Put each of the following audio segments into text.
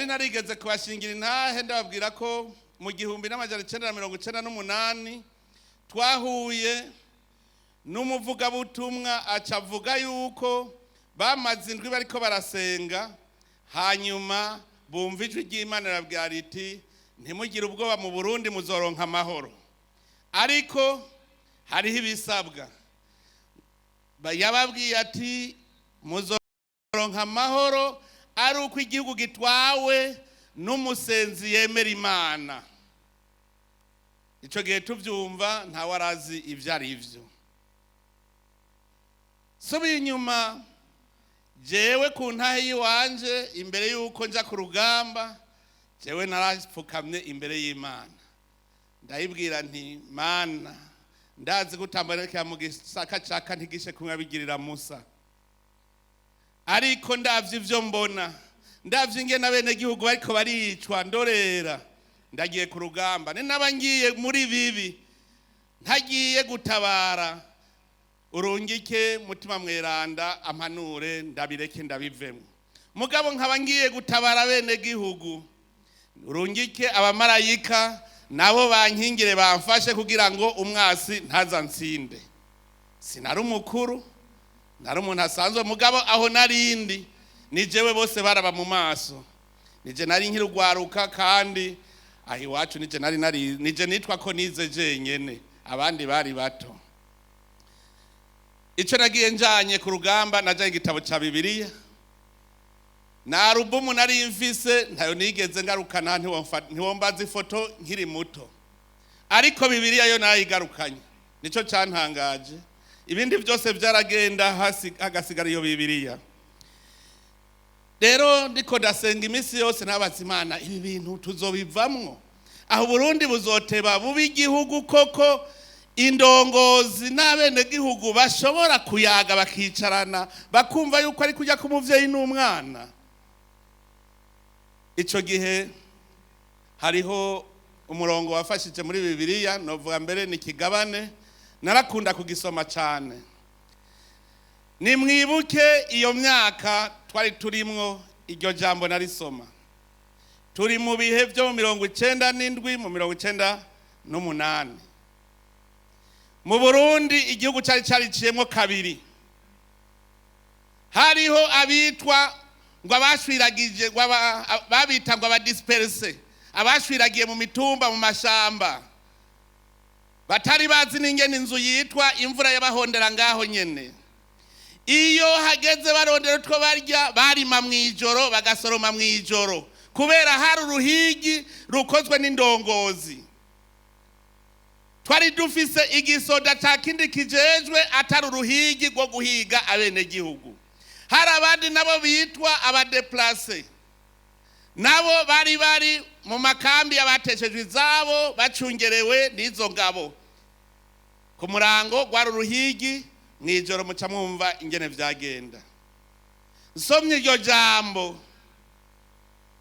Nari narigeze kubashingira intahe, ndababwira ko mu 1998 twahuye n'umuvugabutumwa, aca avuga yuko bamaze indwi bariko barasenga, hanyuma bumva ijwi ry'Imana rirabwira riti: "Ntimugire ubwoba, mu Burundi muzoronka amahoro, ariko hariho ibisabwa." Yababwiye ati: "Muzoronka amahoro ari uko igihugu gitwawe n'umusenzi yemera Imana." Icyo gihe tubyumva, ntawe arazi ibyo ari byo. Subiye inyuma, jewe ku ntahe y'iwanje, imbere y'uko nja ku rugamba, jewe narapfukamye imbere y'Imana, ndayibwira nti: "Mana, ndazi gutambara mu gisaka caka ntigishe kumwe abigirira Musa, ariko ndavye ivyo mbona, ndavye ingene abenegihugu bariko baricwa ndorera, ndagiye ku rugamba. Ni naba ngiye muri bibi, ntagiye gutabara, urungike Mutima Mweranda ampanure, ndabireke, ndabivemo. Mugabo nkaba ngiye gutabara bene gihugu, urungike abamarayika nabo bankingire, bamfashe kugira ngo umwasi ntazansinde." Sinari umukuru, nari umuntu asanzwe, mugabo aho narindi ni jewe bose baraba mu maso, nije nari nkirugwaruka, kandi aho iwacu nije nari nije nitwa ko nize jenyene, abandi bari bato. Icyo nagiye njanye ku rugamba, najanye igitabo ca Bibiliya na alubumu nari mfise, ntayo nigeze ngarukana. Ntiwombaza ifoto nkiri muto, ariko Bibiliya yo nayigarukanye. Nico cantangaje, ibindi byose byaragenda, hasi hagasigara iyo Bibiliya. Rero ndiko ndasenga iminsi yose, nabaza Imana: "Ibi bintu tuzobivamwo? Aho Burundi buzoteba buba igihugu koko indongozi n'abenegihugu bashobora kuyaga, bakicarana, bakumva yuko ari kujya k'umuvyeyi n'umwana?" Ico gihe hariho umurongo wafashije muri Bibiliya, novuga mbere ni kigabane, narakunda kugisoma cyane. Nimwibuke iyo myaka twari turimwo, iryo jambo narisoma turi mu bihe byo mu 97, mu 98. Mu Burundi igihugu cyari cyariciyemo kabiri. Hariho abitwa ngo abashwiragije, ngo babita ngo aba dispersés, abashwiragiye mu mitumba, mu mashamba, batari bazi n'ingene inzu yitwa, imvura yabahondera ngaho nyene. Iyo hageze barondera utwo barya, barima mu ijoro, bagasoroma mu ijoro, kubera hari uruhigi rukozwe n'indongozi. Twari dufise igisoda ca kindi kijejwe atari uruhigi rwo guhiga abenegihugu. Hari abandi nabo bitwa aba déplacés, nabo bari mu makambi y'abateshejwe izabo, bacungerewe n'izo ngabo. Ku murango rwari uruhigi, mu ijoro muca mwumva ingene vyagenda. Nsomye iryo jambo,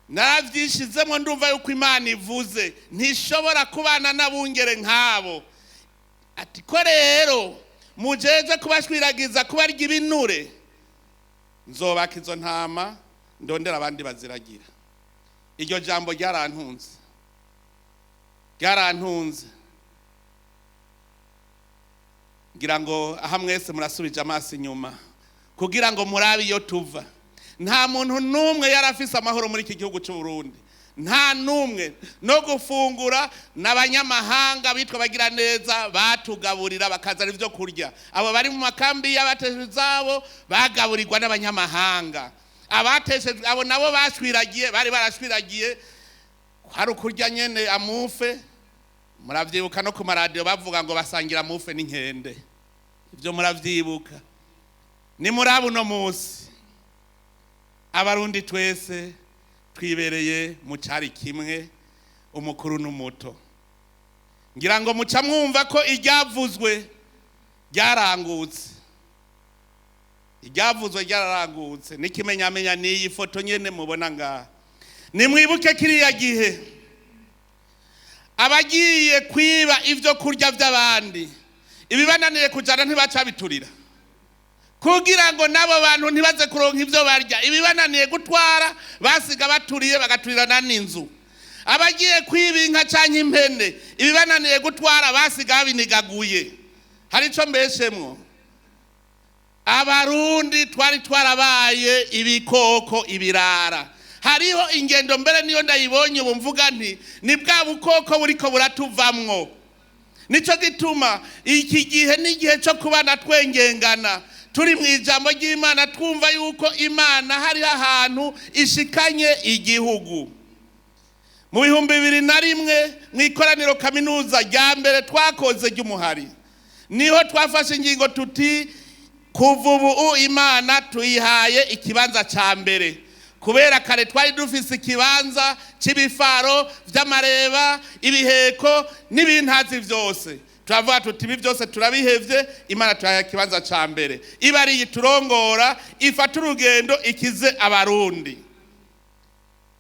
naravyishizemo, ndumva yuko Imana ivuze ntishobora kubana n'abungere nk'abo. Ati: "Ko rero mujeje kubashwiragiza, kubarya ibinure, nzobaka izo ntama, ndondera abandi baziragira." Iryo jambo ryarantunze, ryarantunze. Ngira ngo aha mwese murasubije amaso inyuma kugira ngo murabe iyo tuva. Nta muntu n'umwe yari afise amahoro muri iki gihugu cy'u Burundi, nta n'umwe. No gufungura, n'abanyamahanga bitwa bagira neza batugaburira, bakazana ibyo kurya. Abo bari mu makambi y'abateshejwe izabo bagaburirwa n'abanyamahanga. Abateshejwe abo nabo bashwiragiye, bari barashwiragiye, hari ukurya nyene amufe. Muravyibuka no ku maradiyo bavuga ngo basangira mufe n'inkende, ibyo muravyibuka. Ni muri uno munsi Abarundi twese twibereye mu cyari kimwe, umukuru n'umuto. Ngira ngo muca mwumva ko iryavuzwe ryarangutse, iryavuzwe ryararangutse. N'ikimenyamenya n'iyi foto nyene mubona ngaha. Nimwibuke kiriya gihe, abagiye kwiba ibyo kurya by'abandi, ibibananiye kujana ntibaca biturira. Kugira ngo n'abo bantu ntibaze kuronka ibyo barya, ibibananiye gutwara basiga baturiye, bagaturirana n'inzu. Abagiye kwiba inka cyangwa impene, ibibananiye gutwara basiga babinigaguye. Hari icyo mbeshemwo? Abarundi twari twarabaye ibikoko, ibirara. Hariho ingendo mbere niyo ndayibonye ubu mvuga nti ni bwa bukoko buriko buratuvamwo. Nico gituma iki gihe n'igihe cyo kubana twengengana, turi mu ijambo ry'Imana, twumva yuko Imana hariho ahantu ishikanye igihugu. Mu 2001, mu ikoraniro kaminuza rya mbere twakoze ry'umuhari, niho twafashe ingingo tuti: "Kuva ubu Imana tuyihaye ikibanza cya mbere." Kubera kare twari dufise ikibanza cy'ibifaro by'amareba, ibiheko n'ibintazi byose, turavuga tuti: "Ibi byose turabihevye, Imana tuyahaye ikibanza cya mbere, iba ari iturongora, ifata urugendo, ikize Abarundi."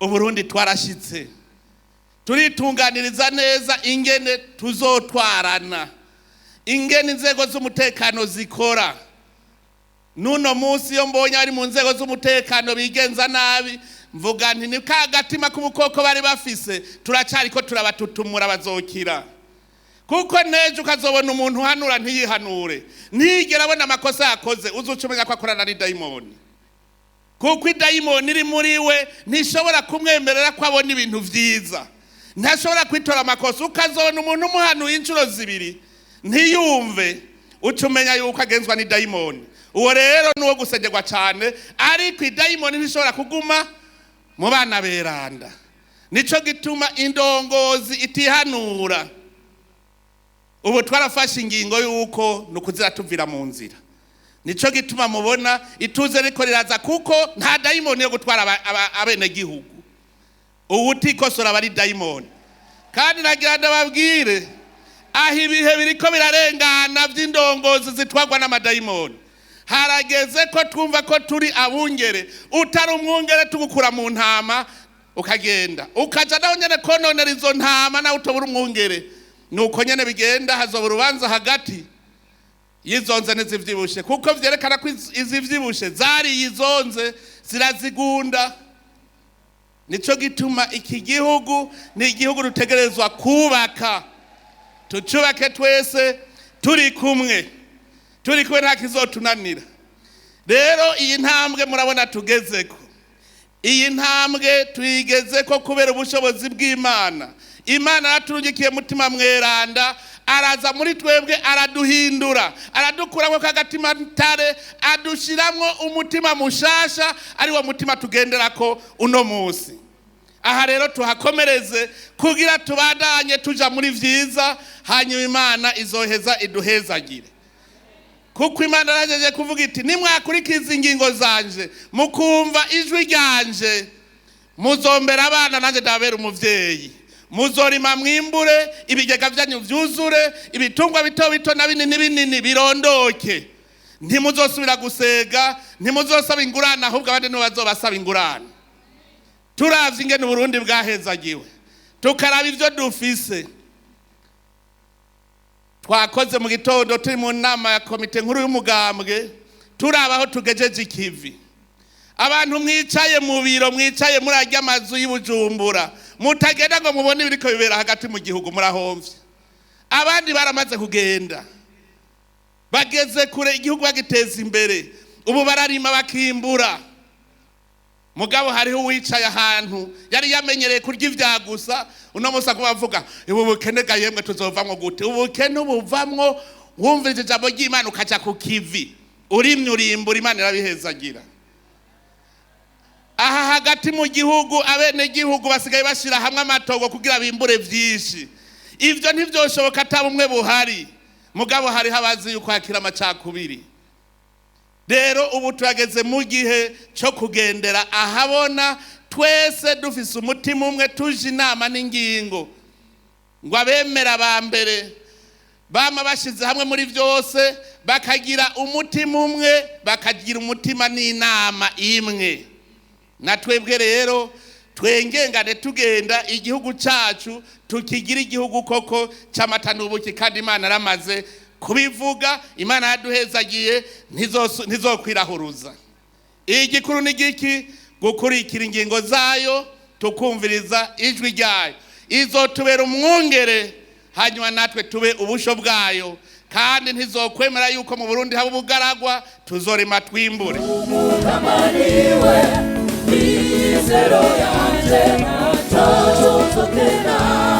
Uburundi twarashitse, turitunganiriza neza ingene tuzotwarana, ingene inzego z'umutekano zikora. Nuno munsi iyo mbonye ari mu nzego z'umutekano bigenza nabi, mvuga nti ni ka gatima k'ubukoko bari bafise, turacariko turabatutumura, bazokira. Kuko nejo ukazobona umuntu uhanura ntiyihanure, ntiyigera abona amakosa yakoze, uzuca umenya ko akorana n'idayimoni. Kuko idayimoni iri muri we ntishobora kumwemerera ko abona ibintu vyiza, ntashobora kwitora amakosa. Ukazobona umuntu umuhanuye inshuro zibiri ntiyumve, uca umenya yuko agenzwa n'idayimoni. Uwo rero ni uwo gusengerwa cyane, ariko idayimoni ntishobora kuguma mu bana beranda. Nico gituma indongozi itihanura, ubu twarafashe ingingo y'uko ni ukuzira tuvira mu nzira. Nico gituma mubona ituze riko riraza, kuko nta dayimoni yo gutwara abenegihugu. Ubu utikosora aba ari dayimoni. Kandi nagira ndababwire, aho ibihe biriko birarengana by'indongozi zitwarwa n'amadayimoni, harageze ko twumva ko turi abungere. Utari umwungere, tugukura mu ntama, ukagenda ukaja naho nyene kononera izo ntama, nawe utobura umwungere. Nuko nyene bigenda, hazoba urubanza hagati y'izonze n'izivyibushe, kuko vyerekana ko izivyibushe zariye izonze, zirazigunda. Nico gituma iki gihugu ni igihugu dutegerezwa kubaka, tucubake twese turi kumwe. Turi kumwe nta kizotunanira. Rero iyi ntambwe murabona tugezeko, iyi ntambwe tuyigezeko kubera ubushobozi bw'Imana. Imana yaraturungikiye Mutima Mweranda, araza muri twebwe, araduhindura, aradukuramo kagatima ntare, adushiramwo umutima mushasha, ari wo mutima tugenderako uno munsi. Aha rero tuhakomereze kugira tubandanye tuja muri vyiza, hanyuma Imana izoheza iduhezagire. Kuko Imana yaragejeje kuvuga iti: "Nimwakurikiza ingingo zanje, mukumva ijwi ryanje, muzombera abana, nanjye ndabera umuvyeyi. Muzorima mwimbure, ibigega byanyu vyuzure, ibitungwa bito bito na binini binini birondoke. Ntimuzosubira gusega, ntimuzosaba ingurane, ahubwo abandi nibo bazobasaba ingurane." Turavye ingene Uburundi bwahezagiwe, tukaraba ivyo dufise, twakoze mu gitondo turi mu nama ya komite nkuru y'umugambwe, turaba aho tugejeje ikivi. Abantu mwicaye mu biro, mwicaye muri arya amazu y'Ibujumbura, mutagenda ngo mubone ibiriko bibera hagati mu gihugu, murahomvye. Abandi baramaze kugenda, bageze kure, igihugu bagiteza imbere, ubu bararima bakimbura. Mugabo hariho uwicaye ahantu yari yamenyereye kurya ivya gusa, uno munsi aguma avuga: "Ubu bukene ga yemwe, tuzovamwo gute?" Ubukene ubuvamwo wumvise ijambo ry'Imana, ukaja ku kivi, urimye urimbura, Imana irabihezagira. Aha hagati mu gihugu, abenegihugu basigaye bashira hamwe amatongo kugira bimbure vyinshi. Ivyo ntivyoshoboka ata bumwe buhari. Mugabo hariho abazi yuko hakiri amacakubiri. Rero ubu turageze mu gihe cyo kugendera ahabona twese, dufise umutima umwe, tuje inama n'ingingo. Ngo abemera ba mbere bama bashize hamwe muri byose, bakagira umutima umwe, bakagira umutima n'inama imwe. Na twebwe rero twengengane, tugenda, igihugu cyacu tukigira igihugu koko cy'amata n'ubuki. Kandi Imana yaramaze Kubivuga, Imana yaduhezagiye, ntizokwirahuruza. Igikuru ni giki? Gukurikira ingingo zayo, tukumviriza ijwi ryayo. Izotubera umwungere, hanyuma natwe tube ubusho bwayo, kandi ntizokwemera yuko mu Burundi haba ubugaragwa. Tuzorima twimbure. Mizero yanje, ntacyo nzokena.